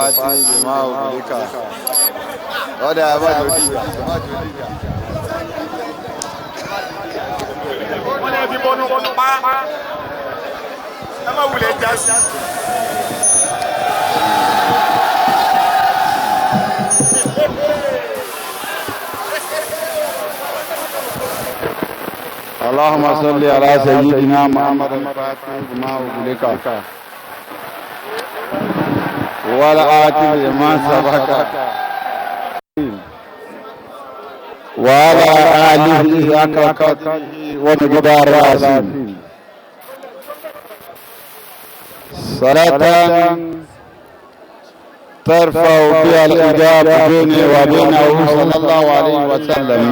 الفاتح لما أغلق. Ọ̀dà abájọ dìjà. Wọ́n ní ẹbí bọ́nú pa ẹ má wulẹ̀ já sí. اللهم صل على سيدنا محمد الفاتح لما أغلق والآتي لما سبق وعلى آله حق قدره ومقدار العظيم. صلاة ترفع بها الإجابة بيني وبينه صلى الله عليه وسلم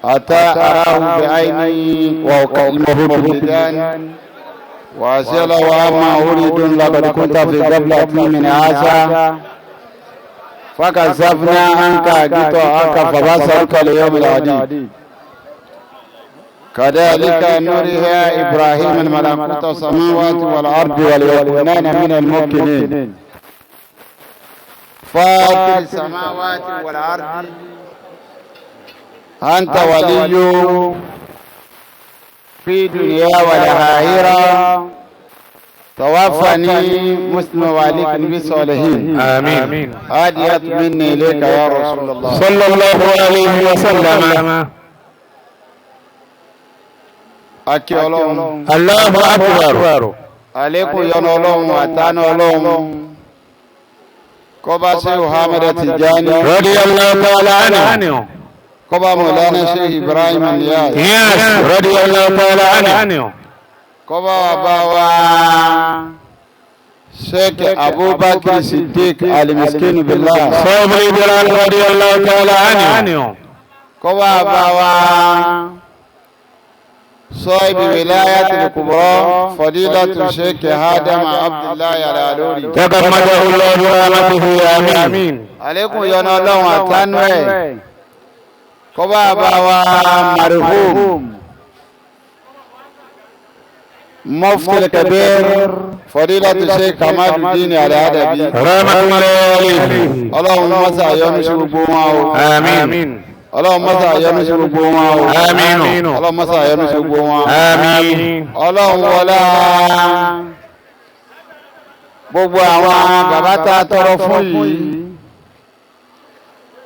حتى أراه بعيني وأكلمه باللسان وأسأله عما أريد. لقد كنت في غفلة من هذا فكشفنا عنك غطاءك فبصرك اليوم الحديد. كذلك نريها إبراهيم الملكوت السماوات والأرض وليكونن من الموقنين. فاطر السماوات والأرض أنت ولي في الدنيا والآخرة. توفني مسلم والك بالصالحين. آمين. هديت مني إليك يا رسول الله صلى الله عليه وسلم. Akí Ọlọ́run. الله أكبر. Àlékún yọ́nú Ọlọ́run àtànú Ọlọ́run. Kọ́ba Sheikh Ahmed Tijani. رضي الله تعالى عنه. Kọ́ba Mọ̀lánà Sheikh Ibrahim Niyaz. Yes. رضي الله تعالى عنه. Kọ́ba bàbá wa Sheikh Abubakar Siddiq Alimiskin Billah. صاحب الجلال رضي الله تعالى عنه. Kọ́ba bàbá wa صاحب ولاية الكبرى فضيلة الشيخ هادم عبد الله العلوري. تغمده الله برحمته. آمين. Àlékún yọ́nú Ọlọ́run àtànú ẹ̀. Kọ́ba bàbá wa marhum Mufti Kabir فضيلة الشيخ Kamal Dini Al-Adabi. رحمة الله عليه. Ọlọ́run mọ́sà yọ́nú sí gbogbo wọn o. آمين. Ọlọ́run mọ́sà yọ́nú sí gbogbo wọn o. آمين. Ọlọ́run mọ́sà yọ́nú sí gbogbo wọn. آمين. Ọlọ́run wọlá gbogbo àwọn bàbá tá a tọrọ fún yìí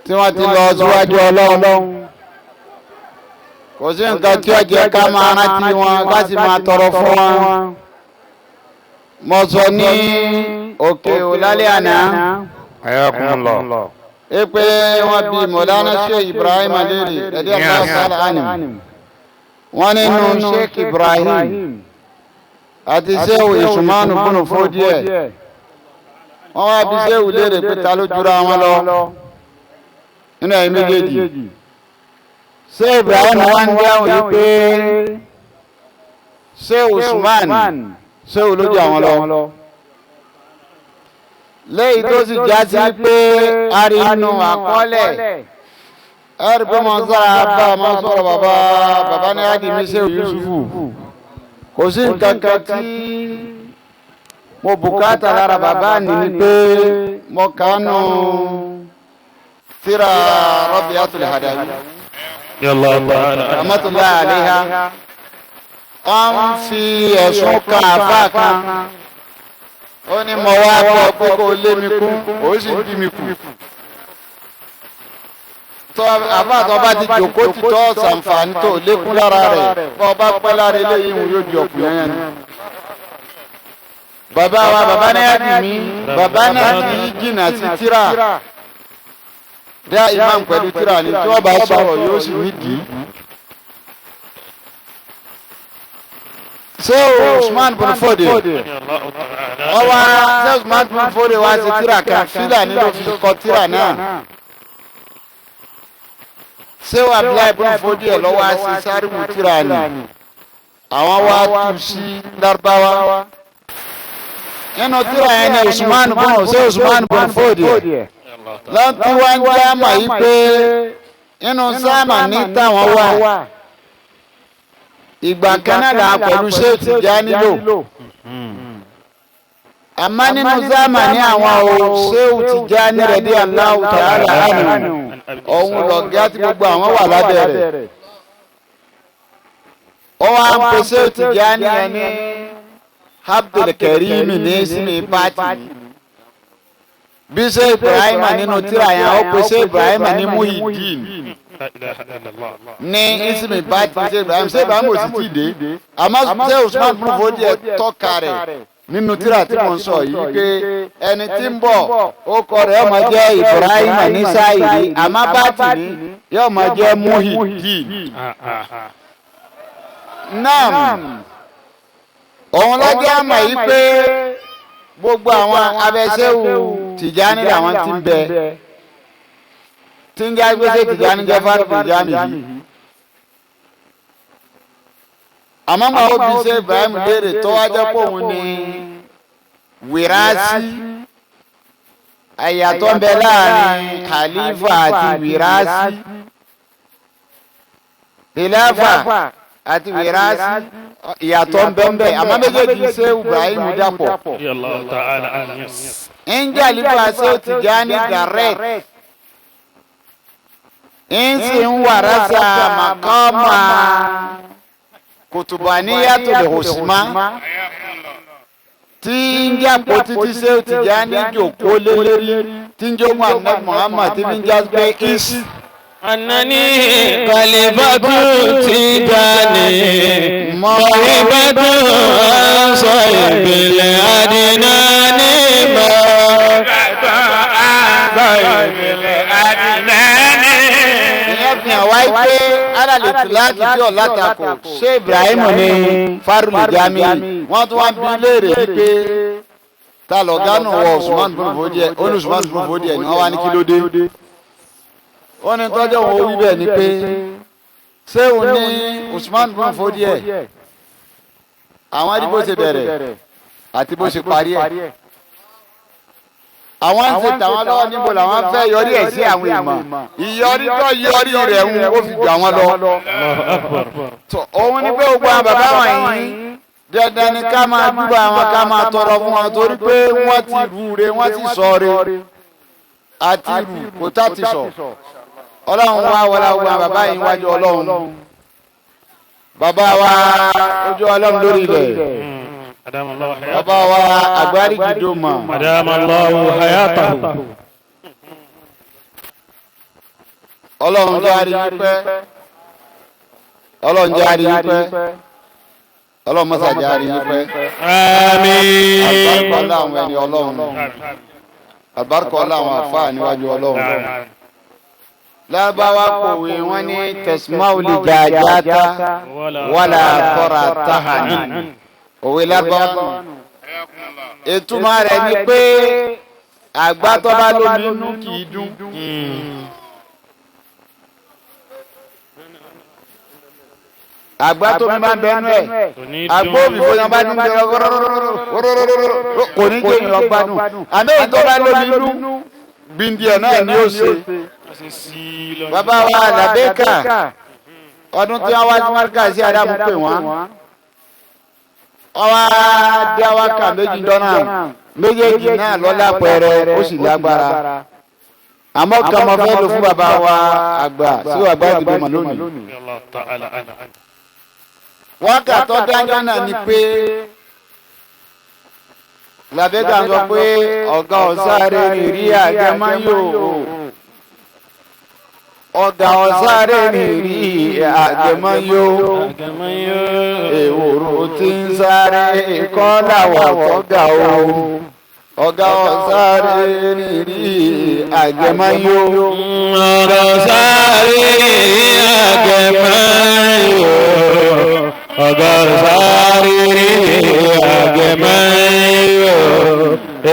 tí wọ́n ti lọ síwájú Ọlọ́run, kò sí nǹkan tí ó jẹ́ ká máa rántí wọn ká sì máa tọrọ fún wọn. Mo sọ ní òkè òlálẹ́ àná حياكم الله. pé wọ́n bi Mọ̀lánà Sheikh Ibrahim léèrè ẹ̀dí ọ̀gá sálà ánìm. Wọ́n nínú Sheikh Ibrahim àti Sheikh Usmanu bùnú Fódíẹ̀, wọ́n wá bi Sheikh léèrè pé ta ló jura wọn lọ nínú ẹ̀yin méjèèjì. Sheikh Ibrahim wá ń dáhùn yìí pé Sheikh Usman, Sheikh ló ju àwọn lọ, léyìí tó sì já sí pé a rí inú àkọọ́lẹ̀ ẹ̀rí pé mo ń sára bá a máa sọ̀rọ̀ bàbá bàbá ní Ádìmí Sheikh Yusufu. Kò sí nǹkan kan tí mo bùkátà lára bàbá ní ni pé mo kàánú tíra Rabi'atul Hadawi الله تعالى. rahmatullahi alaiha. Wọ́n ń fi ẹ̀sùn kan àfáà kan, ó ní mo wá kọ́ pé kó lé mi kú, ó sì bí mi kú. Tọ́ àfáà tó bá ti jòkó ti tọ́ sàǹfààní tó lékún lára rẹ̀, bọ́ ọba pẹ́ lára eléyìí òun yóò di ọkùnrin yẹn ni. Bàbá wa bàbá náà dì mí, bàbá náà kì í jìnnà sí tíra dá imam pẹ̀lú tíra ni tí wọ́n bá sọ̀rọ̀ yóò sì nídìí. Ṣé Usman bin Fode ọwọ́, ṣé Usman bin Fode wá sí tíra kan fílà ní ló fi kọ tíra náà? Ṣé Abdullahi bin Fode ẹ̀ lọ́wọ́ á sí sáríwù tíra ni àwọn wá tu sí Lárúbáwá nínú tíra yẹn ni Usman bin, ṣé Usman bin Fode lọ́n tí wọ́n ń já mọ̀ yí pé nínú sáàmà ní táwọn wà ìgbà kan náà là pẹ̀lú Sheikh Tijani lò. Àmọ́ nínú zamani àwọn o Ṣéhù Tìjání radiyallahu ta'ala anhu òun lọ̀gá tí gbogbo àwọn wà lábẹ́ rẹ̀. Ó wá ń pe Ṣéhù Tìjání yẹn ní Abdulkarim ní sinmi pátì. Bí Ṣéhù Ibrahima nínú tírà yẹn ó pe Ṣéhù Ibrahima ní Muhyiddin ní isimi pátì Ṣéhù Ibrahima. Ṣéhù Ibrahima ò sì tí ì dé. Àmọ́ Ṣéhù Usman bin Fodio tọ́ka rẹ̀ nínú tírà tí mo ń sọ yìí pé ẹni tí ń bọ̀ ó kọ rẹ̀ ó máa jẹ́ Ibrahima ní sáìrí àmọ́ bátìní yóò máa jẹ́ Muhyiddin. Naam, òun lọ́jọ́ àmọ̀ yìí pé gbogbo àwọn abẹ́sẹ̀wù Tìjání làwọn ti ń bẹ tí ń jẹ́ agbésẹ̀ Tìjání jẹ́ fáwọn Tìjání yìí. Àmọ́ máa ó bí ṣe Ibrahim léèrè tó wá jẹ́ pé òun ni wìrásí àyàtọ̀ ń bẹ láàrin khalifa àti wìrásí khilafa àti wìrásí ìyàtọ̀ ń bẹ ń bẹ àmọ́ méjèèjì ṣe Ibrahim dàpọ̀. Ń jẹ́ àlífà ṣe Tìjání direct ń sì ń wàrásà màkàmá kùtùbàníyàtò lè hùsùmá tí ń jẹ́ àpótí tí Ṣéhù Tìjání jòkó lélẹ́rí tí ń jogún Ànábì Muhammad tí ń já pé is. Anani khalifatu Tijani mọ̀hìbẹ́tù aṣọ ìbílẹ̀ adinani mọ̀. Aṣọ ìbílẹ̀ adinani. Ìyẹn fi hàn wáyé pé alàlè tìláàkì tí ọ̀la takò ṣé Ibrahim ní Farul Jami wọ́n tún wá ń bí léèrè wípé ta lọ̀gá nù wọ Usman bin Fodio ó ní Usman bin Fodio ni wọ́n wá ní kí ló dé. Ó ní tọ́jú òun ó wí bẹ́ẹ̀ ni pé ṣé òun ní Usman bin Fodio àwọn rí bó ṣe bẹ̀rẹ̀ àti bó ṣe parí ẹ̀. Àwọn ń ṣe tàwọn lọ́wọ́ níbo làwọn fẹ́ yọrí ẹ̀ sí àwọn ìmọ̀ ìyọrí tó yọrí rẹ̀ ń ó fi jù àwọn lọ. Òun ni pé gbogbo àwọn bàbá wọ̀nyí dandan ni ká máa dúpọ̀ àwọn ká máa tọrọ fún wọn torí pé wọ́n ti rúure wọ́n ti sọ̀re àti rù kò tá ti sọ. Ọlọ́run wá wọlé gbogbo àwọn bàbá yìí wájú Ọlọ́run. Bàbá wa ojú Ọlọ́run lórí ilẹ̀. Bàbá wa àgbárí jùdó mọ̀. Adamallahu hayatahu. Ọlọ́run jẹ́ àrí yín pẹ́. Ọlọ́run jẹ́ àrí yín pẹ́. Ọlọ́run mọ́sá jẹ́ àrí yín pẹ́. Àmín. Àlùbáríkà ọlá àwọn ẹni Ọlọ́run. Àlùbáríkà ọlá àwọn àfáà níwájú Ọlọ́run. Lábáwá pòwe wọ́n ní tẹ̀símáwòlì jàjáta wàlà tọ́ra táhàní. Òwe lábáwá nù. Ìtumọ̀ rẹ̀ ni pé àgbá tó bá lómi inú kì í dún. Àgbá tó mi máa ń bẹnu ẹ̀ àgbó òfìfo yẹn bá ní bẹ̀rẹ̀ wọ́rọ́rọ́rọ́rọ́ kò ní jẹ́ ìyàn gbádùn. Àmọ́ èyí tó bá lómi inú gbìndín ẹ̀ náà ni ó ṣe. Bàbá wa Làbẹ́kà ọdún tí wọ́n wá sí Márkà sí Ádámù pè wọ́n. Ọwọ́ adé awaka méjì dọ́nà méjèèjì náà lọ́lá pẹ̀rẹ̀ ó sì lágbára. Àmọ́ kan mo fẹ́ lò fún bàbá wa àgbà sí àgbà ìdìbò mọ̀ lónìí. Wákàtọ́ dájọ́ náà ni pé Làbẹ́kà ń sọ pé ọ̀gá ọ̀sáré nìrí àgẹ́máyò. Ọ̀gá ọ̀sáré nìrí àgẹ́máyò. Èwòrò tí ń sáré kọ́ làwọ̀ tọ́gà o. Ọ̀gá ọ̀sáré nìrí àgẹ́máyò. Ọ̀gá ọ̀sáré nìrí àgẹ́máyò. Ọ̀gá ọ̀sáré nìrí àgẹ́máyò.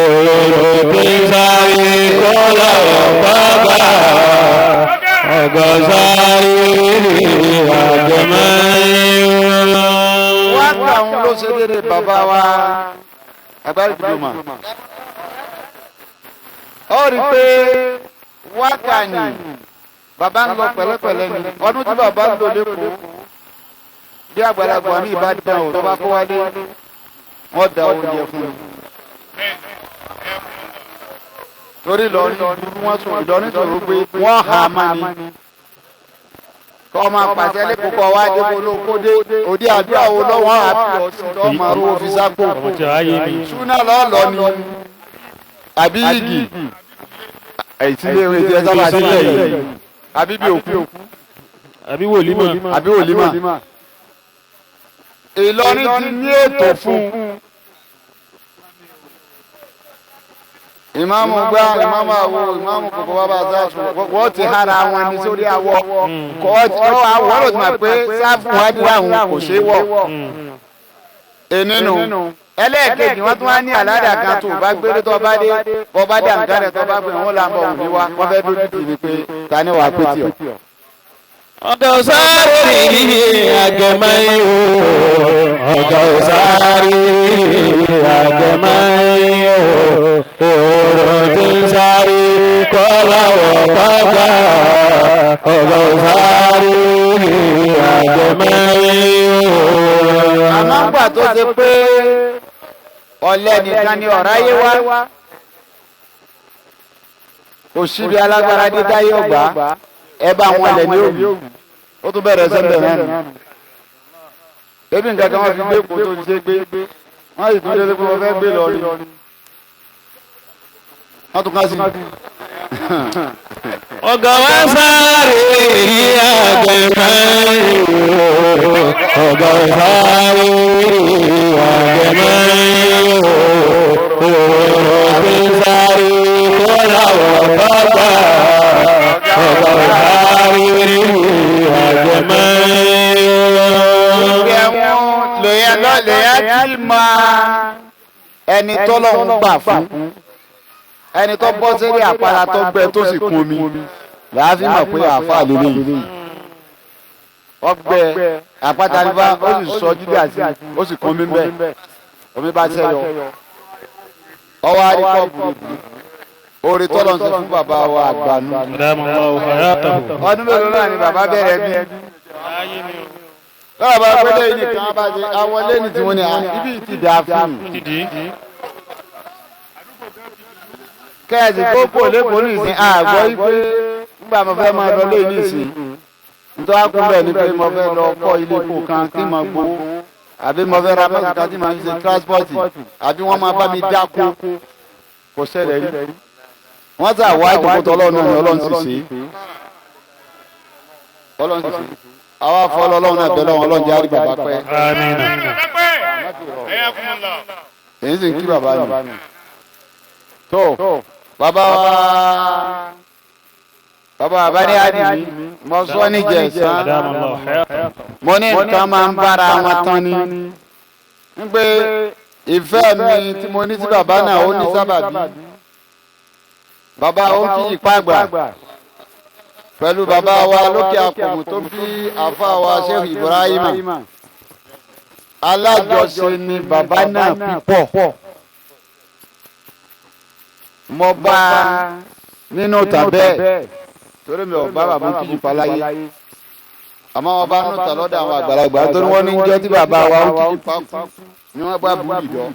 Èwòrò tí ń sáré kọ́ làwọ̀ tọ́gà. Ọ̀gá ọ̀sáré nìrí àgẹ́máyò. Wákà òun ló ṣe déédéé bàbá wa agbárí gbòmà. Ó rí i pé wákà ni bàbá ń lọ pẹ̀lẹ́pẹ̀lẹ́ ni ọdún tí bàbá ń lò lẹ́kọ̀ọ́ bí àgbàlagbà ní Ìbàdàn ò tó bá kó wálé wọ́n da oúnjẹ fún un. Torí Ìlọrin wọ́n sùn Ìlọrin sọ̀rọ̀ pé wọ́n hà má ni. Kọ́ máa pàṣẹ lẹ́kọ̀ọ́ kọ́ wá dé kó ló kó dé òde àdúrà wo lọ́wọ́ àfi ọ̀sìn tó máa rówó fi sápò. Súná lọ́ọ̀lọ́ ni àbí yìgì ìtílé ìwé tí ẹ sábà sílẹ̀ yìí àbí bí òkú àbí wòlímà àbí wòlímà. Ìlọrin ti ní ètò fún un. Ìmáàmù gbá ìmáàmù àwo ìmáàmù kòkó bàbá sáfù wọ́n ti hara wọn ní sórí awọ kọ́ àwọn ọ̀rọ̀ tí ma pé sáfù wájú àwọn kò ṣeé wọ̀. Ènìnú ẹlẹ́ẹ̀kejì wọ́n tún wá ní àládà kan tó bá gbélé tó bá dé bọ́ bá dà nǹkan rẹ̀ tó bá gbé wọn là ń bọ̀ òní wá wọ́n fẹ́ dójú tì mí pé ta ni wàá pé tì ọ́. Ọ̀gá sáré àgẹ̀máyò ọ̀gá sáré àgẹ̀máyò èrò tí ń sáré kọ́lá wọ̀ bàbá ọ̀gá sáré àgẹ̀máyò. Àmọ́ ńgbà tó ṣe pé ọ̀lẹ nìkan ni ọ̀ráyé wá kò síbi alágbára dé táyé ọgbà ẹ bá wọn lẹ ní òwú ó tún bẹ̀rẹ̀ sẹ́ńbẹ̀ náà nù. Ebi nǹkan kan wọ́n fi gbé kó tó ṣe gbé wọ́n sì tún dé pé wọ́n fẹ́ gbé lọ rí wọ́n tún ká sí. Ọ̀gá wa sáré àgẹ̀máyò ọ̀gá sáré àgẹ̀máyò èrò tí ń sáré kọ́lá wọ̀ bàbá ọ̀gá sáré àgẹ̀máyò. Lèyà lèyà tí máa ẹni tọ́lọ́hún gbà fún ẹni tó bọ́ sórí àpárá tó gbẹ tó sì kún omi làá fi mọ̀ pé àáfàá lélẹ́yìí ọgbẹ àpáta nípa ó sì sọ jíjà sí ó sì kún omi bẹ́ẹ̀ omi bá sẹ́yọ ọwọ́ àríkọ́ burúkú orí tọ́lọ̀ ń ṣe fún bàbá wa àgbànú. Ọdún mélòó náà ni bàbá bẹ̀rẹ̀ bí? Lọ́wọ́ bá gbẹ́dẹ̀ yìí nìkan bá ṣe àwọn lẹ́ni tí wọ́n ní ibi ti dà fún un. Kẹ́ẹ̀sì kókó lẹ́kọ̀ọ́ ní ìsìn àgọ́ yìí pé nígbà mo fẹ́ máa lọ lé ní ìsìn. Nítorí àkúnbẹ̀ ni pé mo fẹ́ lọ kọ́ ilé epo kan tí mo gbowó àbí mo fẹ́ ra mọ́tò kan tí mo fi ṣe tíránsipọ́ọ̀tì àbí wọ́n máa bá mi dáko kò ṣẹlẹ̀ rí. Wọ́n sà wá ìjòkótọ́ ọlọ́run náà ni ọlọ́run sì ṣe é. Ọlọ́run sì ṣe é. Àwa fọlọ́ ọlọ́run náà bẹ̀rẹ̀ ọlọ́run jẹ́ àrí bàbá pẹ́. Èyí sì ń kí bàbá mi. Tó bàbá wa bàbá bàbá ní àdìmí mo sọ ní jẹ̀sán mo ní nǹkan máa ń bára wọn tán ni. Ń pé ìfẹ́ mi tí mo ní sí bàbá náà ó ní sábàbí. Bàbá ó ń kí ìpá àgbà pẹ̀lú bàbá wa lókè àpòmù tó bí àfa wa Sheikh Ibrahima. Alájọṣe ni bàbá náà púpọ̀. Mo bá nínú tàbẹ́ torí mi ò bá bàbá kí ìpá láyé. Àmọ́ wọn bá nù tà lọ́dọ̀ àwọn àgbàlagbà torí wọ́n ní jọ́ tí bàbá wa ń kí ìpá kú ni wọ́n bá bú ìdọ́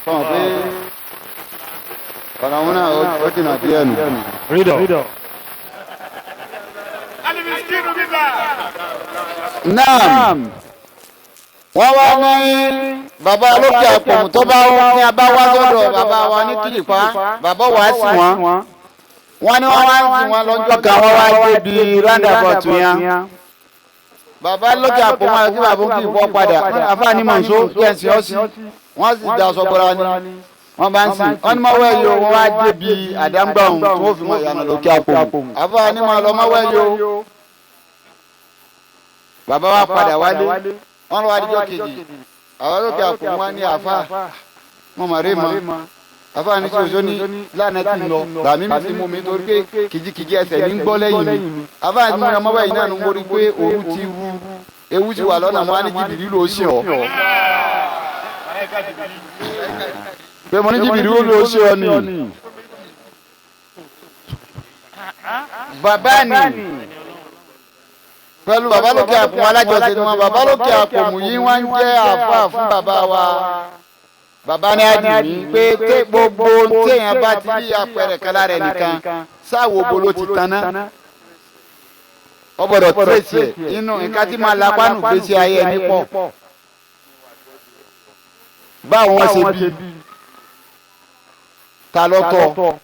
fún wọn pé ọ̀nà wọn náà ó jìnnà díẹ̀ nù. Naam, wọ́n wá ní bàbá olókè àpòmù tó bá wọ́n ní abá wá sọ́dọ̀ bàbá wa ní Kìlìpá bàbá wàá sí wọn. Wọ́n ní wọ́n wá ń sìn wọn lọ́jọ́ kan wọ́n wá débi roundabout yẹn. Bàbá lókè àpòmù àti bàbá kì í bọ́ padà àfáàní mọ̀nsó kẹ́sì ọ́sì wọ́n sì da aṣọ bọ́ra ni wọ́n bá ń sìn wọ́n ní mọ́wọ́ ẹ̀yọ wọ́n wá débi àdáńgbàhùn tí wọ́n fi mọ̀ ìyànà lókè àpòmù àfáàní mọ̀ lọ mọ́wọ́ ẹ̀yọ. Bàbá wa padà wálé wọ́n lọ wá díjọ́ kejì àwọn lókè àpòmù wa ní àfáà mọ̀ màrí mọ́ àfáà ní sọ́sọ́ ní lánàá ti lọ ràmí mi ti mú mi torí pé kìjikìji ẹsẹ̀ ní gbọ́ lẹ́yìn mi àfáà ní múra mọ́wọ́ yìí náà ń mórí pé òru ti wu ewu ti wà lọ́nà wọn á ní jìbìrì ló ṣe ọ́ pé mo ní jìbìrì ló ṣe ọ́ ni. Bàbá ni pẹ̀lú bàbá lókè àpòmù alájọṣe ni wọn bàbá lókè àpòmù yìí wọ́n ń jẹ́ àfáà fún bàbá wa Bàbá ní àdìmí pé gbogbo téèyàn bá ti rí àpẹẹrẹ kan lára ẹnìkan sáwo bolo ti tanná. Ó gbọ́dọ̀ tírèsì ẹ̀ inú nǹkan tí máa lapánù gbèsè ayé ẹni pọ̀. Báwo wọ́n ṣe bí ta lọ́tọ̀.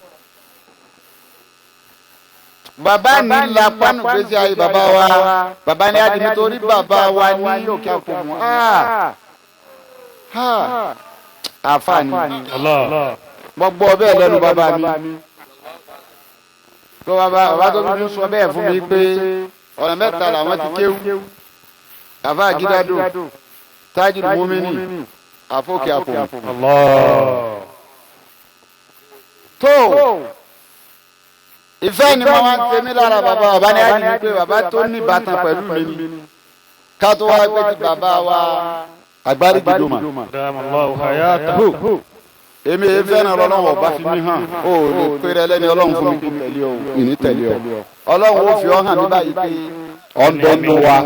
Bàbá ní lapánù gbèsè ayé bàbá wa. Bàbá ní àdìmí torí bàbá wa ní òkè àpòmù. Àfààní. Mo gbọ́ bẹ́ẹ̀ lẹ́nu bàbá mi. Tó bàbá tó fi sọ bẹ́ẹ̀ fún mi pé ọ̀nà mẹ́ta làwọn ti kéwú. Àfa Gídádò, Tájù Mùmínì, àfókè àpòmù. Tó ìfẹ́ ni mo máa ń tẹ̀mí lára bàbá bàbá ní àdìmí pé bàbá tó ní ìbátan pẹ̀lú mi ni. Ká tó wá pé ti bàbá wa agbárí gidoma. Èmi èyí fẹ́ràn ọlọ́run ọba fi mí hàn ó lè péré lẹ́ni ọlọ́run fún mi kí n tẹ̀lé ọ ìní tẹ̀lé ọ ọlọ́run ó fi ọ hàn mí báyìí pé ọ̀ ń bẹ nù wa.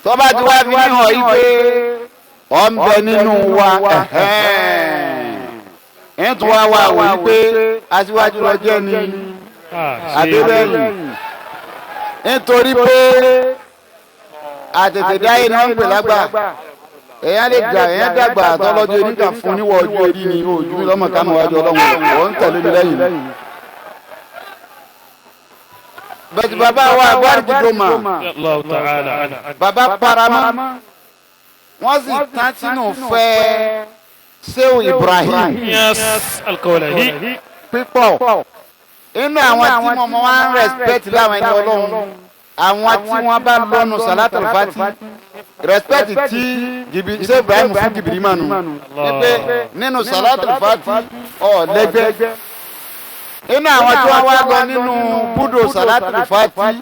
Tọ́ba tí wàá fi mí hàn yìí pé ọ̀ ń bẹ nínú wa ẹ̀ ń tún wá wá wò yìí pé aṣíwájú lọ jẹ́ ni àdébẹ̀yìn nítorí pé àtètè dáyé ni wọ́n ń pè lágbà èèyàn lè dà èèyàn dàgbà àtọ́lọ́jọ́ oníkà fún níwọ̀ ojú orí ni ojú mi lọ́mọ ká mọ̀ wájú ọlọ́run ò ń tẹ̀lé mi lẹ́yìn. Bẹ́ẹ̀ni bàbá wa agbárí dìbò mà bàbá paramọ́ wọ́n sì tán sínú fẹ́ Ṣéhù Ibrahim pípọ̀ inú àwọn tí mo mọ wá ń respect láwọn ẹni ọlọ́run àwọn tí wọ́n bá lọ́nu salatul fati respect tí ṣé Ibrahim fún jìbìrì mọ́nu wípé nínú salatul fati ọ̀ lẹ́gbẹ́ inú àwọn tí wọ́n wá lọ nínú búdò salatul fati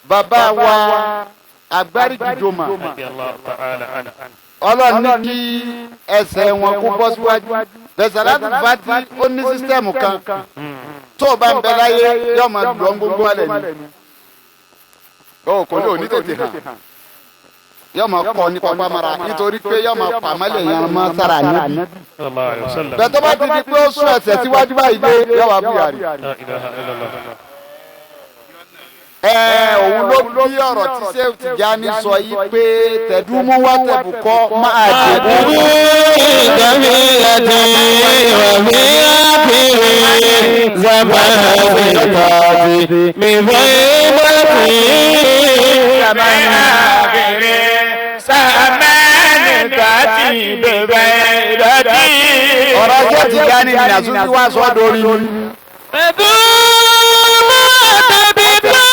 bàbá wa agbárí jìjọmọ ọlọ́run ní kí ẹsẹ̀ wọn kó bọ́ síwájú salatul fati ó ní sísítẹ́ẹ̀mù kan tó o bá ń bẹ láyé yóò máa lọ gbogbo alẹ́ ni o kò ní òní tètè hàn yóò máa kọ́ ní pápá mara nítorí pé yóò máa pàmẹ́lẹ̀ yẹn máa sára níbi bẹ́ẹ̀ tó bá ti di pé ó sún ẹsẹ̀ síwájú báyìí dé yóò wá búyàrí. Ẹ òun ló bí ọ̀rọ̀ tí Ṣéhù Tìjání sọ yìí pé tẹ̀dúmú wá tẹ̀bùkọ́ máa dẹ̀bù. Ìdàmílẹ̀tì wàmí àpèrè zamanitàbí mìfẹ́mọ́tì. Àpèrè zamanitàbí mìfẹ́mọ́tì. Ọ̀rọ̀ Ṣéhù Tìjání ni àtúntí wá sọ dórí. Tẹ̀dúmú tẹ̀bùkọ́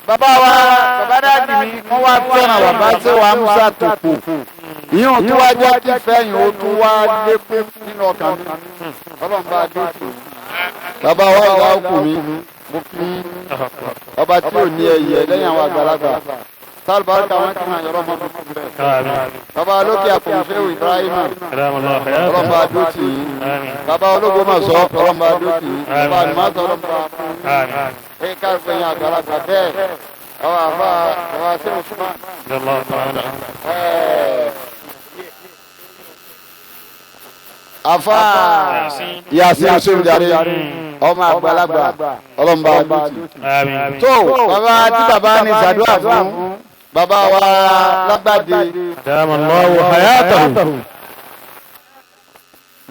Bàbá wa bàbá dáàdì mi wọ́n wá fẹ́ràn bàbá tí wàá Musa tó kù. Ìyẹn tó wá jẹ́ kí fẹ́yìn ó tún wá lékún nínú ọkàn mi. Ọlọ́run bá dé tù. Bàbá wa ìyá òkú mi, mo fi ọba tí ò ní ẹyẹ lẹ́yìn àwọn àgbàlagbà. Sálùbáríkà wọn ti hàn yọrọ mọ́tò fún bẹ́ẹ̀. Bàbá olókè àpòmùsẹ́wò Ibrahima. Ọlọ́mọba adótì yìí. Bàbá ológo mà sọ ọlọ́mọba adótì yìí. Bàbá àlùmọ́sọ ọlọ́mọba adótì yìí. Ẹ káàkiri yẹn àgbàlagbà bẹ́ẹ̀. Àwọn àfa àwọn sẹ́wọ̀n fún wa. Àfa Yasin Sẹ́wọ̀n jàre ọmọ àgbàlagbà ọlọ́mọba adótì. Tó bàbá tí bàbá ní sàdúrà fún bàbá wa lágbàdé. Dàmàlọ́wọ́ hayatahu.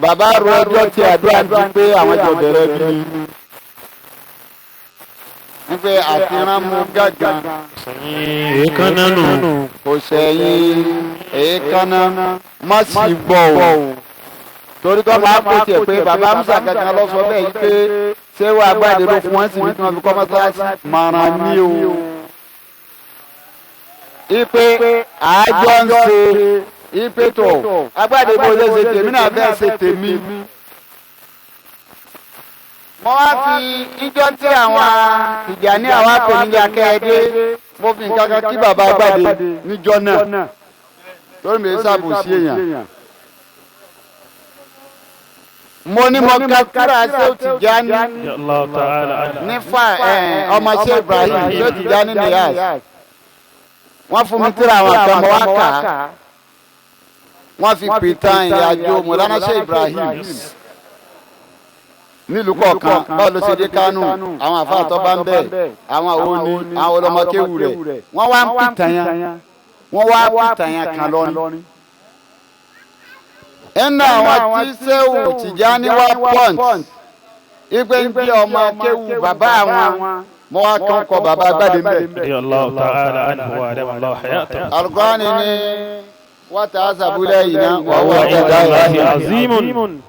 Bàbá ro ọjọ́ tí àdúrà ti pé àwọn jọ bẹ̀rẹ̀ bí. Wípé àfihàn mú gàgàn. Èékánná nù. Kò sẹ́yìn èékánná má sì gbọ́ o. Torí tó máa kó tiẹ̀ pé bàbá Musa kankan lọ sọ bẹ́ẹ̀ yìí pé ṣé wàá gbàdé ló fún wọn sì ní kí wọ́n fi kọ́ mọ́sálásí màrán ní o. Ipe àjọ ń ṣe ipe tó agbáde bó ṣe ṣe tèmi náà fẹ́ ṣe tèmi. Mo wá fi ijọ́ tí àwọn Tìjàní àwa pè ní Akẹ́yẹdé mo fi nǹkan kan kí bàbá agbáde níjọ́ náà torí mi sábò sí èèyàn. Mo ní mo ka tírà Ṣéhù Tìjání nífa ọmọ Ṣéhù Ibrahim Ṣéhù Tìjání Niyas. Wọ́n fún mi tírà àwọn kan mo wá kà á. Wọ́n fi pìtàn ìrìnàjò Mọ̀lánà Ṣéhù Ibrahim nílùú kọ̀ọ̀kan, báwo ló ṣe dé Kánò, àwọn àfáà tó bá ń bẹ̀, àwọn òní, àwọn ọlọ́mọkéwù rẹ̀, wọ́n wá ń pìtàn yẹn, wọ́n wá pìtàn yẹn kan lọ́ni. Ẹnu àwọn tí Ṣéhù Tìjání wá pọ́ǹt ipe ń bí ọmọ kéwù bàbá àwọn mo wá kàn kọ bàbá gbàdé mbẹ. Al-Qur'ani ni wọ́n ta àṣàbúlẹ̀ yìí náà wọ́n wọ́n ta dáhùn.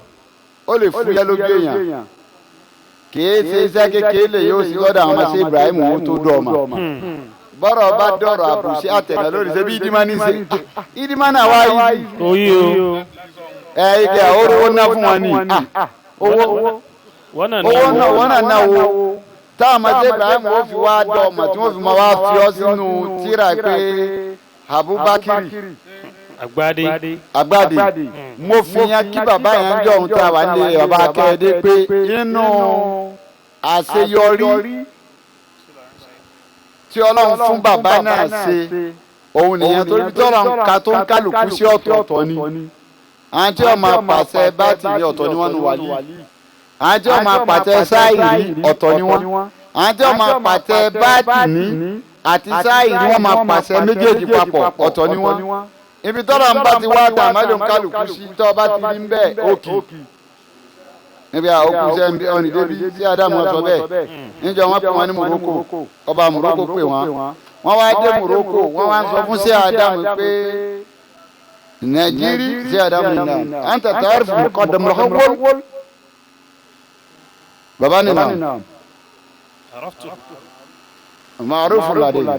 Ó lè fúyẹ́ lójú èèyàn kìí ṣe iṣẹ́ kékeré lè yóò sí lọ́dọ̀ àwọn ọmọ sí Ibrahim òun tó dọ̀ ọmọ. Bọ́rọ̀ bá dọ̀rọ̀ àbùṣe àtẹ̀lẹ́ lórí ṣe bí ìdímọ̀ ní ṣe ìdímọ̀ náà wá yìí. Ẹ ike owó ná fún wọn ni owó owó náà wọ́n náà náà wo táwọn ọmọdé Ibrahim ó fi wá dọ̀ ọmọ tí wọ́n fi máa wá fi ọ́ sínú tírà pé Abubakar Agbade mo fi yan kí bàbá yẹn jọ ohun tá a wà ní bàbá Akérèdé pé inú àṣeyọrí tí Ọlọ́run fún bàbá náà ṣe òun nìyẹn torí bí tọ́lọ̀ ń ka tó ń kálukú sí ọ̀tọ̀ọ̀tọ̀ ni. Àwọn tí wọ́n máa pàṣẹ báàtì ní ọ̀tọ̀ ni wọ́n nu wàlí. Àwọn tí wọ́n máa pàṣẹ sáìrí ọ̀tọ̀ ni wọ́n. Àwọn tí wọ́n máa pàṣẹ báàtì ní àti sáìrí wọ́n máa pàṣẹ méjèèjì papọ̀ ọ̀tọ̀ ni wọ́n. Ibi tọ́lọ̀ ń bá ti wá dà mẹ́lò ń kálukú sí tọ́ bá ti rí ń bẹ́ẹ̀ òkì. Níbi òkú sẹ́ ọ̀nì débi sí Ádámù ọ̀sọ̀ bẹ́ẹ̀. Níjọ wọ́n pè wọ́n ní Morocco, ọba Morocco pè wọ́n. Wọ́n wá dé Morocco, wọ́n wá ń sọ fún sí Ádámù pé Nàìjírí sí Ádámù nìyà. À ń tàtà àrífù muqaddam al-awwal. Bàbá nìyà. Ma'ruf ladayna.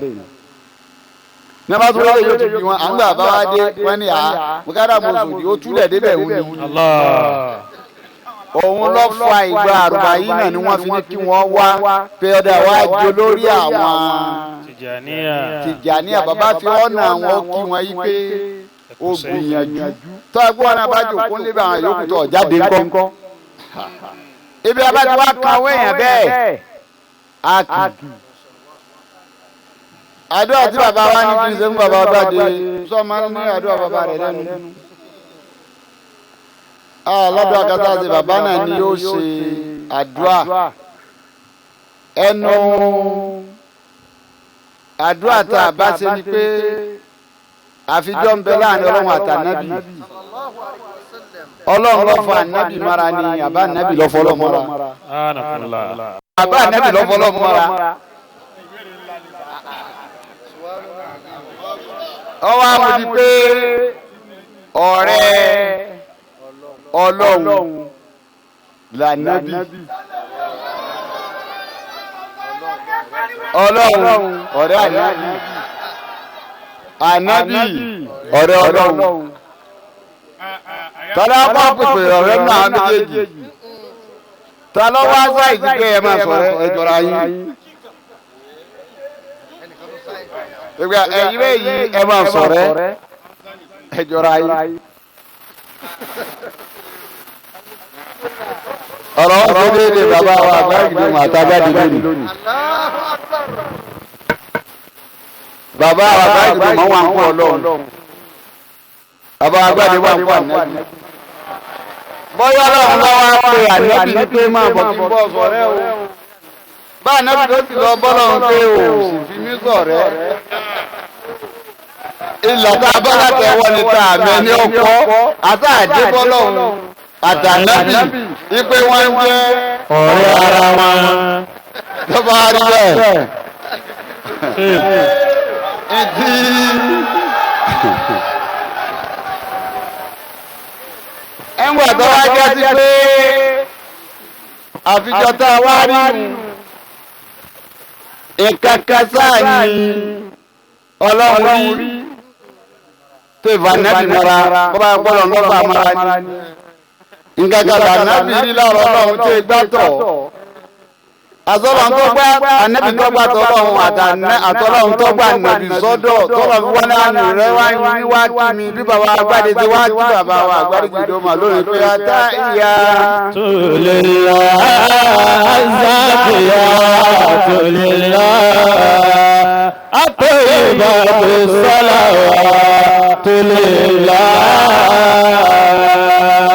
Ní bá tún lóye yóò tún bí wọn, à ń gbà bá wá dé, wọ́n ní à mùkádà mùsùlùmí ó túlẹ̀ débẹ̀ òun ni. Òun lọ fa ìgbà àrùbá yìí náà ni wọ́n fi ní kí wọ́n wá pé ọ̀dà wá jó lórí àwọn Tìjàníyà. Bàbá fi ọ̀nà àwọn kí wọ́n yí pé ó gbìyànjú. Tọ́ ẹgbẹ́ wọn bá jòkó níbi àwọn yòókù tó jáde ńkọ́. Ibi abájú wa kan owó èèyàn bẹ́ẹ̀ á kì í. Àdúrà tí bàbá wa ní kí n ṣe fún bàbá Ọgbàdé sọ ma ń ní àdúrà bàbá rẹ̀ lẹ́nu. Lọ́dọ̀ akátá àti bàbá náà ni yóò ṣe àdúrà. Ẹnu àdúrà tá a bá ṣe ni pé àfijọ́ ń bẹ láàrin Ọlọ́run àtànábì. Ọlọ́run ló fọ ànábì mara ni àbá ànábì ló fọ Ọlọ́run mọ́ra. Àbá ànábì ló fọ Ọlọ́run mọ́ra. Ọwọ́ àmúdi pé ọ̀rẹ́ Ọlọ́run lànábì. Ọlọ́run ọ̀rẹ́ ànábì. Ànábì ọ̀rẹ́ Ọlọ́run. Tọ́lá bá pèpè ọ̀rẹ́ náà méjèèjì. Tọ́lá wá sáìsì pé ẹ máa sọ̀rọ̀ ẹ jọra yín. Ẹ̀yin bẹ́ẹ̀ yìí ẹ máa sọ̀rọ̀ ẹ jọra yín. Ọ̀rọ̀ wọn ṣe déédéé bàbá wa àgbáyé àtàgbàdì lónìí. Bàbá wa àgbáyé mọ̀ wá ń kú Ọlọ́run. Bàbá àgbàdì wà ń kú ànábì. Bọ́yá Ọlọ́run lọ́wọ́ á pe ànábì ní pé máa bọ̀ kí n bọ̀ sọ̀rẹ́ o. Bá ànábì ló ti lọ bọ́lọ́run pé o sì fi mí sọ̀rẹ́. Ilà tá a bá látẹ̀wọ́ ni tá a mẹ́ ní ọkọ́ àtàdé bọ́lọ́run àtànábì ipe wọn jẹ́ ọ̀rẹ́ ara wọn. Tọ́ba rí bẹ́ẹ̀. Ìdí ẹ̀ńgbà tó wá jẹ́ sí pé àfijọ́ tá a wá rí nù ìkankan sáà ni Ọlọ́run rí tó ìfà nẹ́bì mọ́ra bọ́bá gbọ́dọ̀ lọ́fà mọ́ra ni nǹkan kan là nẹ́bì rí láàrọ̀ Ọlọ́run tó igbá tọ̀ Àtọ́lọ́hun tó gbá ànábì tó gbá tọ́lọ́hun àtọ́lọ́hun tó gbá ànábì sọ́dọ̀ tọ́lọ́hun wá náà rẹ̀ wá ní wá kí mi bí bàbá agbáde ti wá kí bàbá wa agbáde jìdó mà lórí pé ata ìyá. Tulillah azakiyatu lillah at-tayyibatu salawatu lillah.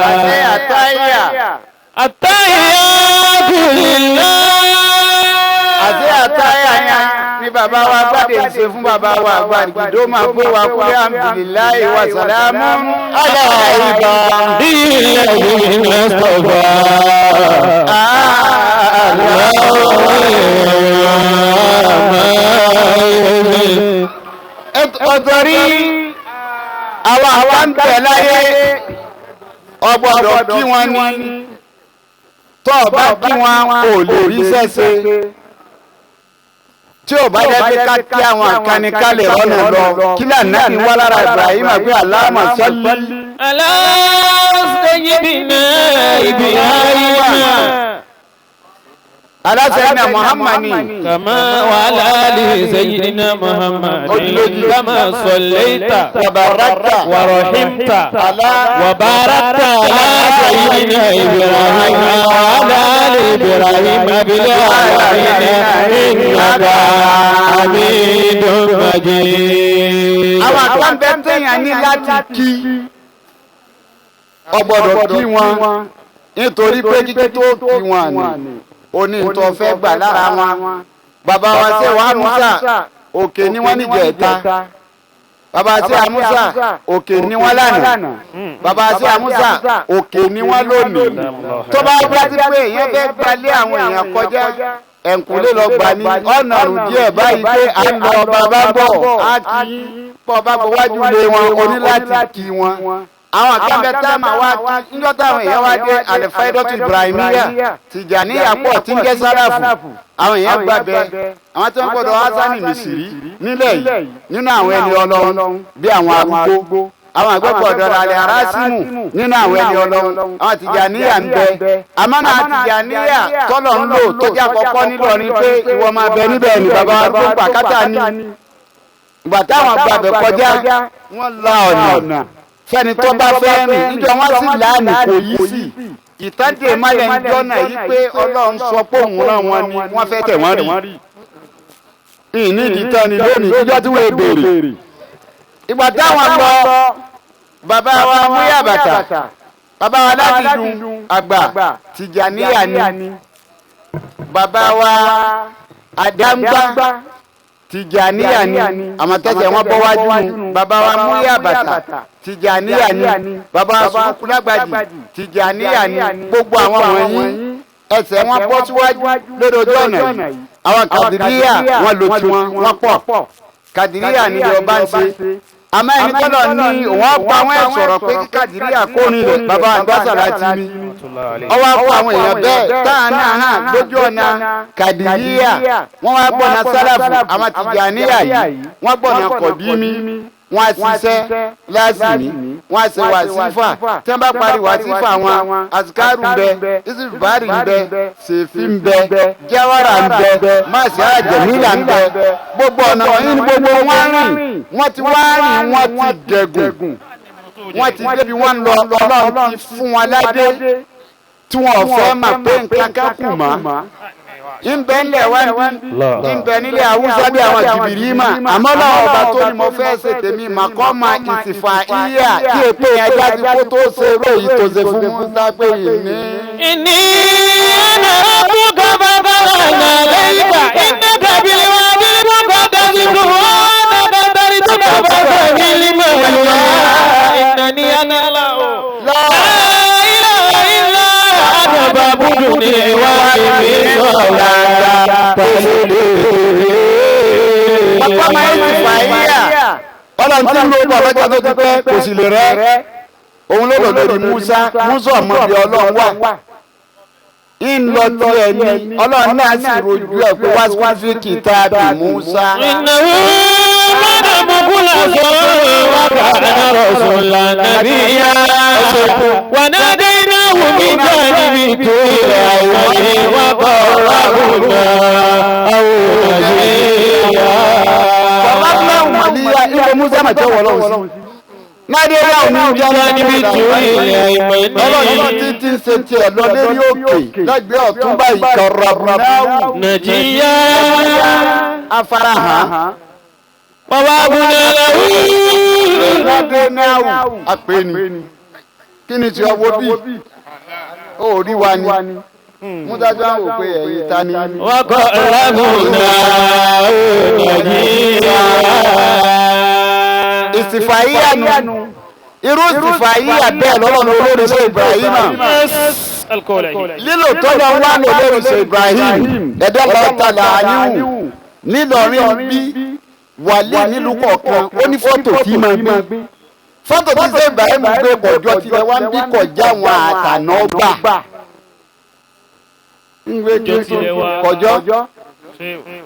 Àti àtàyà. At-tayyibatu lillah. Àti àtàyà yẹn ni bàbá wa gbàdé ń ṣe fún bàbá wa àgbàdì jìdó mà pé wa kúlẹ̀ alhamdulillahi wa salamu ala ibadi alladhina istafa. Ọ̀tọ̀rí àwọn àwọn ń tẹ̀ láyé ọgbọ́dọ̀ kí wọ́n ní tọ́ ọ bá kí wọ́n ò lè rí sẹ́sẹ́ tí ò bá jẹ́ pé ká kí àwọn àkànní ká lè rọ́nà lọ kí lànà ní wá lára Ibrahim pé Allahumma salli. Ala sayyidina Ibrahim. Ala sayyidina Muhammad. Kama wa ala ali sayyidina Muhammad. Kama sallaita wa barakta wa rahimta wa barakta ala sayyidina Ibrahim wa ala ali Ibrahim bil alamin innaka Hamidum Majid. Àwọn àkànbẹ tẹ̀yàn ní láti kí ọgbọ́dọ̀ kí wọn nítorí pé kíkí tó kí wọn ni oní tó fẹ́ gbà lára wọn. Bàbá wa ṣe wàá Musa òkè ni wọ́n níjẹ̀ẹ́ta. Bàbá ṣe àmúsà òkè ni wọ́n lánàá. Bàbá ṣe àmúsà òkè ni wọ́n lónìí. Tó bá bá ti pé èèyàn fẹ́ gbalé àwọn èèyàn kọjá ẹ̀ǹkúlé lọ gbà ní ọ̀nà àrùn díẹ̀ báyìí pé à ń lọ bàbá bọ̀ á kì í pọ̀ bá bọ̀ wájú lé wọn o ní láti kí wọn. Àwọn akẹ́bẹ̀ tá a máa wá kí níjọ́ táwọn èèyàn wá dé àlẹ́fáìdọ́tù Ibrahimiya Tìjàníyà pọ̀ tí ń jẹ́ sáràfù àwọn èèyàn gbàbẹ àwọn tí wọ́n gbọ́dọ̀ Hasani Misiri nílẹ̀ yìí nínú àwọn ẹni Ọlọ́run bí àwọn arúgbó àwọn àgbẹ̀pọ̀ ọ̀dọ̀ alẹ́ arásímù nínú àwọn ẹni Ọlọ́run àwọn Tìjàníyà ń bẹ àmọ́nà Tìjàníyà tọ́lọ̀ ń lò tó jẹ́ àkọ́kọ́ nílọrin pé ìwọ máa bẹ níbẹ̀ ni bàbá wa tó pàkátà ni ìgbà táwọn gbàbẹ̀ kọjá wọ́n la ọ̀nà fẹ́ni tó bá fẹ́ rìn níjọ wọ́n sì láàánú kò yí sí ìtàdé malẹ̀ níjọ́ náà yí pé Ọlọ́run sọ pé òun rán wọn ni wọ́n fẹ́ tẹ̀ wọ́n rí ìní ìdìtàn ni lónìí níjọ́ tí wọ́n béèrè ìgbà táwọn lọ bàbá wa múyà bàtà bàbá wa ládìdún àgbà Tìjàníyà ni bàbá wa àdáńgbá Tìjàníyà ni àmọ̀tẹ́sẹ̀ wọn bọ́ wájú bàbá wa múyà bàtà Tìjàníyà ni bàbá wa sùkúlágbàjì Tìjàníyà ni gbogbo àwọn wọ̀nyí ẹsẹ̀ wọn bọ́ síwájú lórí ojú ọ̀nà yìí àwọn Kàdìríyà wọn lò tiwọn wọn pọ̀ Kàdìríyà ni Yorùbá ń ṣe àmọ́ ẹni tọ́lọ̀ ní wọ́n pa wọ́n ẹ̀ sọ̀rọ̀ pé kí Kàdìríyà kó nílẹ̀ bàbá àgbàsàrà ti mi ọwọ́ akọ àwọn èèyàn bẹ́ẹ̀ táà náà hàn lójú ọ̀nà Kàdìríyà wọ́n wá gbọ́nà sálàfù àwọn Tìjàníyà yìí wọ́n gbọ́nà kọ̀dímí wọ́n á ṣiṣẹ́ lásìmí wọ́n á ṣe wàsífà tí wọ́n bá parí wàsífà wọn àsìkárù ń bẹ ìsìbárì ń bẹ sèfì ń bẹ jẹ́wọ́rà ń bẹ máàsì àjẹmílà ń bẹ gbogbo ọ̀nà wọ̀nyí ni gbogbo wọn rìn wọ́n ti wá rìn wọ́n ti dẹ̀gùn wọ́n ti débi wọ́n lọ Ọlọ́run ti fún wọn ládé tí wọn ò fẹ́ mà pé nǹkan kan kù mọ́ nbẹ nílẹ̀ wá níbí nbẹ nílẹ̀ Haúsá bí àwọn jìbìrì mà àmọ́ lọ́wọ́ ọba tó ní mo fẹ́ ṣe tèmi mà kọ́ ma ìsìfà ìyá kí èpè yẹn jáde kó tó ṣe eré yìí tó ṣe fún Musa pé yìí ní. Inni ana rabbuka fadhalla alayka innaka bil wadil muqaddas tuwa nakatartuka fastaghfir lima innani ana Allah la ilaha illa ana fa'budni wa aqim sholata. Bàbá máa ń fà yíyà. Ọlọ́run tí ń lo bọ̀ lọ́jọ́ tó ti pẹ́ kò sì lè rẹ́. Òun ló lò lórí Musa. Musa ọmọ bí Ọlọ́run wà. Ń lọ tí ẹ ní Ọlọ́run náà sì rojú ẹ̀ pé wá sí kìtàbí Musa. Innahu kana mukhlasan wa kana rasulan nabiyya wa nadaynahu من جانب الطور الأيمن وقربناه نجيا. Bàbá wàlíyà ibo Musa mà jẹ́ wọ́lọ́hùn sí. Nádéyà òní جانب الطور الأيمن. Ọlọ́run tí ti ń ṣe tiẹ̀ lọ lérí òkè lẹ́gbẹ̀ẹ́ ọ̀tún báyìí kọ̀rọ̀bùnáwù. نجيا. Afárahàn. ووهبنا له. Nádénáwù. Àpè ni. Kí ni tí ọwọ́ bí? Ó rí wa ni. Musa jọ àwọn òpè ẹ̀yìn ta ni. وقربناه نجيا. Ìsìfàyíyà nù. Irú ìsìfàyíyà bẹ́ẹ̀ lọ́lọ́run olórí ṣe Ibrahima. Lílò tó lọ wá lò lórí ṣe Ibrahim. Ẹ̀dá lọ́tàlá àníwù. Nílọrin bí wàlíì nílùú kọ̀ọ̀kan ó ní fọ́tò tí máa gbé. Fọ́tò tí ṣe Ibrahim gbé kọjọ́ tilẹ̀ wá ń bí kọjá àwọn àtàná gbà. Ń gbé kọjọ́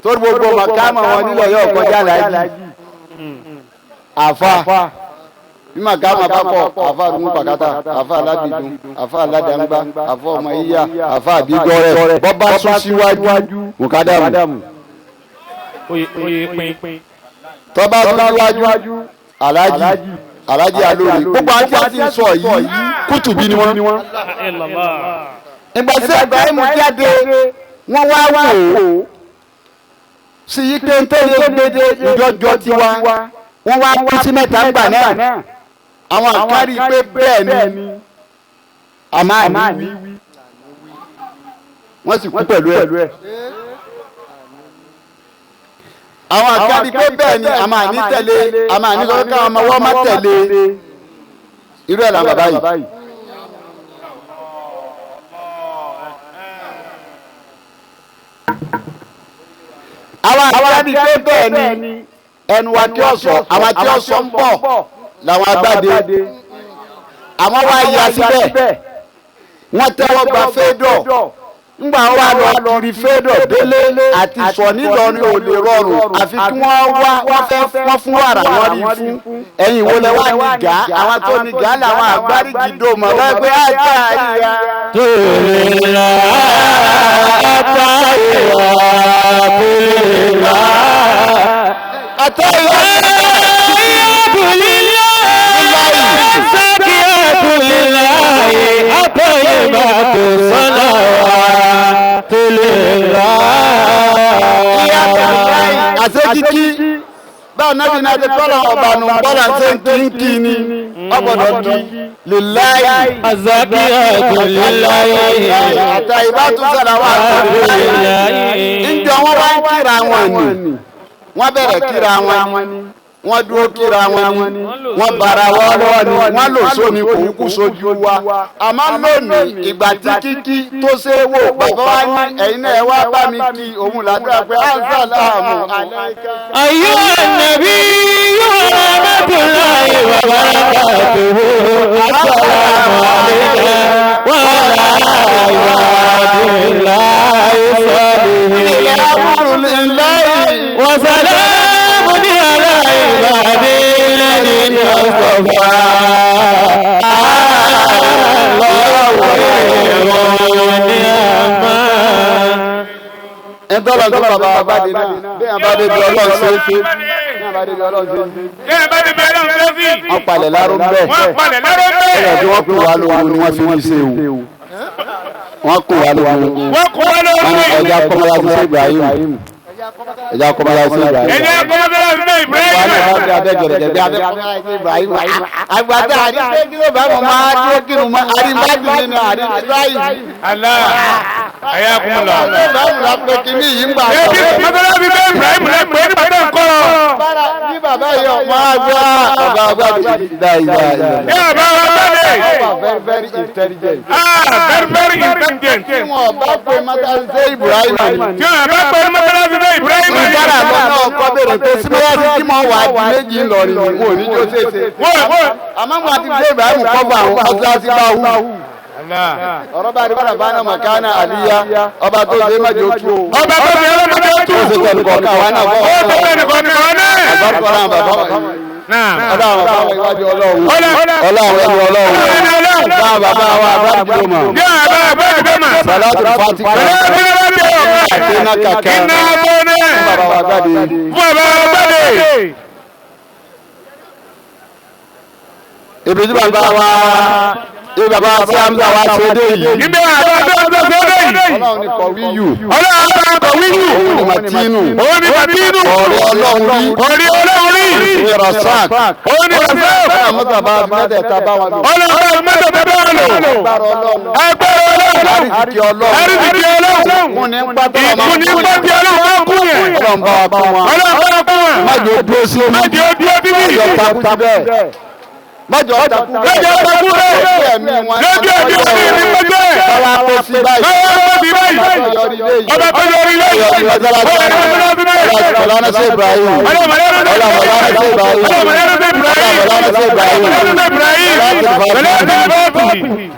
torí gbogbo màkàmà wọn nílẹ̀ yóò kọjá láàjì. Àfa bí màkàmà bá kọ àfa àdúgbò pàkátà àfa aládìdún àfa aládàngbà àfa ọmọ yíyá àfa àbígbọrẹ bọba sún síwájú mùkádàmù tọba sún síwájú alájì alájì alóore gbogbo àti àti sọ yìí kùtùbí ni wọn. Ìgbà tí Ibrahim jáde wọ́n wá wò ó sí yí pé ntẹ́lẹ̀ gbédé ìjọjọ tiwa wọ́n wá kú sí mẹ́ta ńgbà náà àwọn àkárí pé bẹ́ẹ̀ ni àmọ́ àní wí wọ́n sì kú pẹ̀lú ẹ̀. Àwọn àkárí pé bẹ́ẹ̀ ni àmọ́ àní tẹ̀lé àmọ́ àní sọ pé káwọn ọmọ wọn má tẹ̀lé irú ẹ̀ làwọn bàbá yìí. Àwọn àkárí pé bẹ́ẹ̀ ni ẹnu wa tí ó sọ àwọn tí ó sọ ń bọ̀ làwọn agbáde àwọn wá ya síbẹ̀ wọ́n tẹ́wọ́ gba fẹ́dọ̀ ńgbà wà lọ kiri fẹ́dọ̀ délé àti sọ nílọrin ò lè rọrùn àfi kí wọ́n wá wọ́n fẹ́ wọ́n fún wàrà wọ́n rí fún ẹ̀yìn wo lẹ wá ní gà àwọn tó ní gà làwọn àgbáríjì dò mọ̀ lọ́gbẹ́ àjà ìyá. Tòlá àtàwà tòlá. Àtàwà àṣẹ kíkí báwo náà bí náà ti tọ́lọ̀ ọ̀bànú bọ́lá ṣe ń kí ń kí ni ọgbọ̀dọ̀ kí lillahi. Azakiyatu lillahi. Àtà ìbátú sọ̀rọ̀ wà Lillahi. Ǹjọ́ wọ́n wá ń kíra wọn ni wọ́n bẹ̀rẹ̀ kíra wọn ni wọ́n dúró kíra wọn ni wọ́n bara wọn lọ́wọ́ ni wọ́n lò sóni kò kú sójú wa. Àmọ́ lónìí ìgbà tí kíkí tó ṣe é wò bàbá wa ní ẹ̀yin náà ẹ wá bá mi kí òun làdúrà pé assalamu alayka. أيها النبي ورحمة الله وبركاته السلام عليك وعلى عباد الله الصالحين وسلام على عباد الذين اصطفى الله خير نعما. Ẹ tọ́lọ̀ tó bàbá bá dé náà bí ẹ bá dé bí ọlọ́run ṣe é ṣe bí ẹ bá dé bí ọlọ́run ṣe é ṣe. Bí ẹ bá dé bí ọlọ́run ṣe é sí. Wọ́n palẹ̀ láró ń bẹ̀. Wọ́n palẹ̀ láró ń bẹ̀. Ẹ̀yà tí wọ́n kó wa lóru ni wọ́n fi wọ́n ṣe o. Wọ́n kó wa lóru. Wọ́n kó wa lóru. Ẹja kọ́mọ́lá sí Ibrahim. Ẹja kọ́mọ́lá sí Ibrahim. Ẹja kọ́mọ́lá sí Ibrahim. Wọ́n á abẹ́ gẹ̀rẹ́gẹ̀ bí abẹ́ kọ́mọ́lá sí Ibrahim. Àgbàdo àdìgbé kí ló bá wọn máa dúró kírun mọ́ àdìgbàdì nínú àdìgbà Ibrahim. Allah ayé kun la. Ebi mọ́tàlá bíi bẹ́ẹ̀ Ibrahim lẹ pé nígbà tó ń kọ́. Bí bàbá yìí ọmọ àgbà bàbá àgbà bíi ìdá ìdá ìdá. Bí bàbá wa bá dé. Very very intelligent. Ah, very very intelligent. Tí wọn bá pe mọ́tàlá sí Ibrahim ni. Tí wọn bá pe mọ́tàlá sí Ibrahim ni. Ìjára lọ náà kọ́ bèrè pé símọ́lá tí mo wà di méjì ńlọrin ni wọn ò ní jó ṣèṣe. Àmọ́ mo àti ṣe Ibrahim kọ́ bá àwọn mọ́tàlá sí bá wù. Ọ̀rọ̀ bá adébára bá náà màkánà àlíyá ọba tó ṣe má jò tú o. Ọba tó ṣe má jò tú. Ó ṣe tẹnu kọ̀ọ̀kan wa náà fọ́. Ó ṣe tẹnu kọ̀ọ̀kan wa náà. Àbárúkọ náà bàbá wa yìí. Ọlọ́run bàbá wa iwájú ọlọ́run. Ọlọ́run ẹni ọlọ́run. Ọlọ́run. Bá bàbá wa bá dùn mọ́. Yá àbá bá dùn mọ́. Salatul Fatiha. Iná kàkà. Iná bọ́nẹ̀. Fún bàbá wa gbàdé. Fún bàbá wa gbàdé. Ibi tí bàbá wa ibi bàbá wa tí Hamza wa ṣe dé yìí. Ibi àbá bá dùn dé yìí. Ọlọ́run ni kọ̀wé yù. Ọlọ́run bá kọ̀wé yù. Òun ni Màtínù. Òun ni Màtínù. Ọ̀rẹ́ Ọlọ́run rí. Ọ̀rẹ́ Ọlọ́run rí. Òun Rasak. Òun ni Rasak. Ọlọ́run mọ́tò bá mẹ́tẹ̀ẹ̀ta bá wọn lò. Ọlọ́run mẹ́tẹ̀ẹ̀ta bá wọn lò. Agbára Ọlọ́run. Agbára Ọlọ́run. Àrísìkí Ọlọ́run. Àrísìkí Ọlọ́run. Ìkúnni ń pátá ọmọ. Ìkúnni ń pátá Ọlọ́run bá kú yẹn. Ọlọ́run bá wa kún wọn. Ọlọ́run bá wa kún wọn. Má jẹ́ ó dúró sí omi. Má jẹ́ ó dúró bíbí. Má jẹ́ ó takú bẹ́ẹ̀. Má jẹ́ ó takú bẹ́ẹ̀. Má jẹ́ ó takú bẹ́ẹ̀. Lójú ẹ̀mí wọn. Lójú ẹ̀mí wọn ní pẹ́jọ́ ẹ̀. Báwa kó sí báyìí. Báwa kó sí báyìí. Ọba Ọba tó yọrí ilé yìí. Ọlọ́run ṣe Ibrahim. Ọlọ́run Ọlọ́run ṣe Ibrahim. Ọlọ́run Ọlọ́run ṣe Ibrahim. Ibrahim.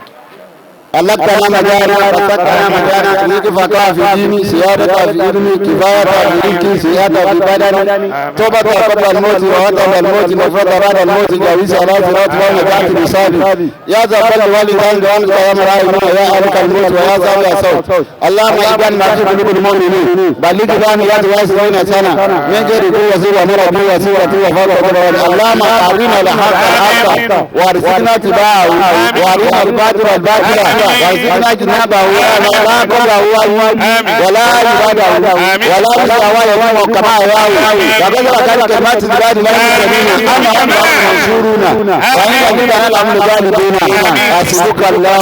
ألقنا مجانا وسكنا مجانا نكفك في ديني سيادة في علمي كفاية في رزقي سيادة في بدني توبة قبل الموت ووطن الموت مفرد بعد الموت جاوز على صراط ونجاة بصابي يا ذا الفضل والدين وأنت يا مراحم يا أبك الموت ويا ذا الصوت اللهم اجعل ما في قلوب المؤمنين بلغ بان يد واسعين سنة من غير قوة سوى مرض وسورة وفرق اللهم أرنا الحق الحق وارزقنا اتباعه وارنا الباطل الباطل وارزقنا اجتنابه ولا قوله ولا عباده ولا مستوى كما يراوي وكذا كان كلمات العباد لا يسلمون اما هم منصورون وان لنا الامر غالبون حسبك الله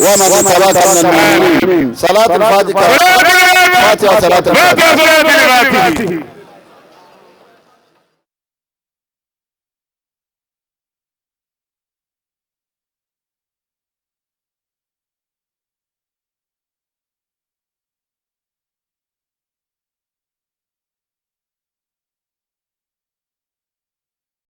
ومن تبعك من المؤمنين. صلاة الفاتحة. فاتحة صلاة الفاتحة. فاتحة صلاة الفاتحة.